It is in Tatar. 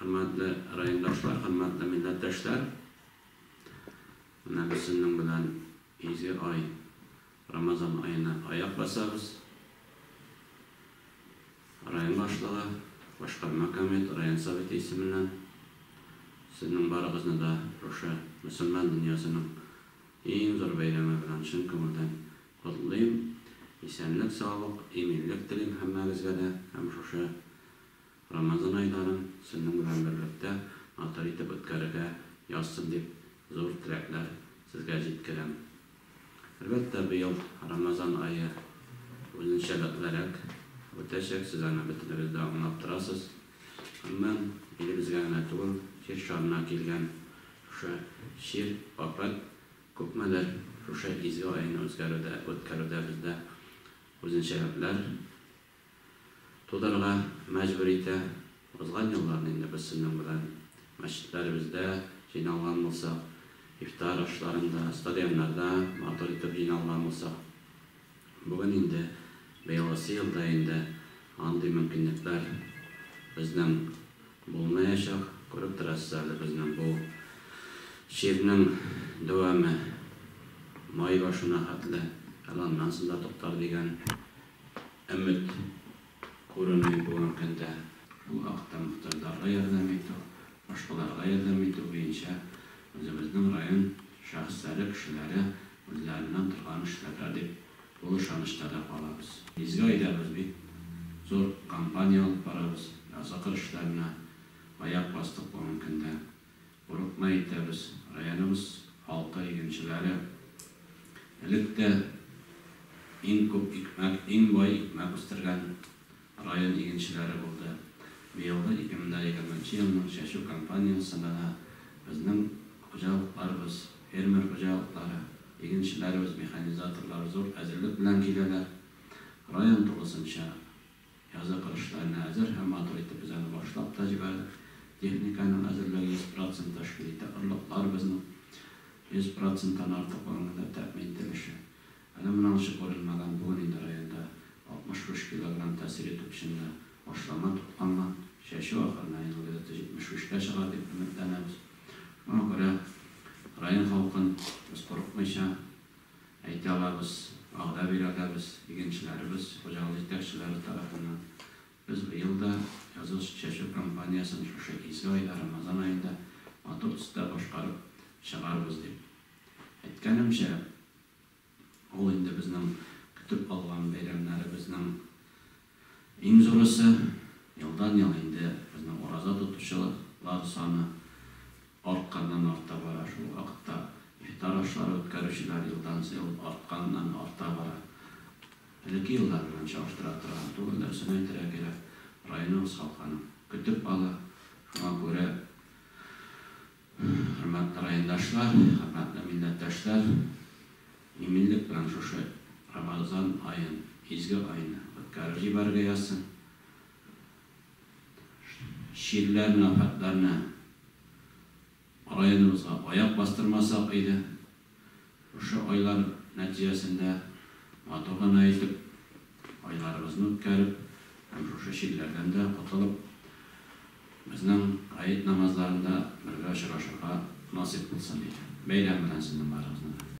Хөрмәтле райондашлар, хөрмәтле милләттәшләр! Менә без сезнең белән изге ай, Рамазан аена аяк басабыз. Район башлыгы, башкарма комитет, район советы исеменнән сезнең барыгызны да шушы мөселман дөньясының иң зур бәйрәме белән чын күңелдән котлыйм. Исәнлек-саулык, иминлек телим һәммәгезгә дә һәм шушы Рамазан айларын сезнең белән берлектә матур итеп үткәрергә язсын дип зур теләкләр сезгә җиткерәм. Әлбәттә, быел Рамазан ае үзенчәлеклерәк үтәчәк, сез аны бөтенегез дә аңлап торасыз. Гомумән, илебезгә генә түгел, Җир шарына килгән шушы чир, афәт күпмедер шушы изге айны үзгәрүдә, үткәрүдә бездә үзенчәлекләр тудырырга мәҗбүр итә. Узган елларны инде без сезнең белән мәчетләребездә җыйналган булсак, ифтар ашларында, стадионнарда матур итеп җыйналган булсак, бүген инде, быелгысы елда инде андый мөмкинлекләр безнең булмаячак. Күреп торасыз әле, безнең бу чирнең дәвамы май башына хәтле, әле аннан соң да туктар дигән өмет күренми бүгенге көндә. Шул вакытта мохтаҗларга ярдәм итү, башкаларга ярдәм итү буенча үзебезнең район шәхесләре, кешеләре үзләреннән торган эшләрләр дип тулы ышанычта да калабыз. Изге айда без бик зур кампания алып барабыз, язгы кыр эшләренә аяк бастык бүгенге көндә. Курыкмый әйтәбез, районыбыз халкы, игенчеләре элек тә иң күп икмәк, иң бай икмәк үстергән район игенчеләре булды. Быелгы 2020 нче елның чәчү кампаниясендә дә безнең хуҗалыкларыбыз, фермер хуҗалыклары, игенчеләребез, механизаторлар зур әзерлек белән киләләр. Район тулысынча Язгы кыр эшләренә әзер һәм матур итеп без аны башлап та җибәрдек. Техниканың әзерлеге 100 процент тәшкил итә, орлыклар безнең 100 проценттан артык бүгенге көндә тәэмин ителеше. Әле моңарчы күрелмәгән, бүген инде районда 65 килограмм тәэсир итү көчендә ашлама тупланган. Чәчү ахырына инде ул где-то 75 кә чыгар дип өметләнәбез. Шуңа күрә район халкын без курыкмыйча, Әйтә алабыз, вәгъдә бирә алабыз, игенчеләребез, хуҗалык җитәкчеләре тарафыннан без быел да язгы чәчү кампаниясен шушы изге айда, Рамазан аенда матур төстә башкарып чыгарбыз дип. Әйткәнемчә, ул инде безнең көтеп алган бәйрәмнәребезнең Иң зурысы, елдан-ел инде безнең ураза тотучылар саны артканнан-арта бара. Шул ук вакытта ифтар ашлары үткәрүчеләр елдан-ел артканнан-арта бара. Элекке еллар белән чагыштыра торган түгел, дөресен әйтергә кирәк, районыбыз халкы аны көтеп ала. Шуңа күрә, хөрмәтле райондашлар, хөрмәтле милләттәшләр, иминлек белән шушы Рамазан аен, изге айны үткәреп җибәрергә язсын. Чирләрне, афәтләрне районыбызга аяк бастырмасак иде. Шушы айлар нәтиҗәсендә матур гына итеп айларыбызны үткәреп һәм шушы чирләрдән дә котылып, безнең гает намазларында бергә очрашырга насыйп булсын иде. Бәйрәм белән сезнең барыгызны да!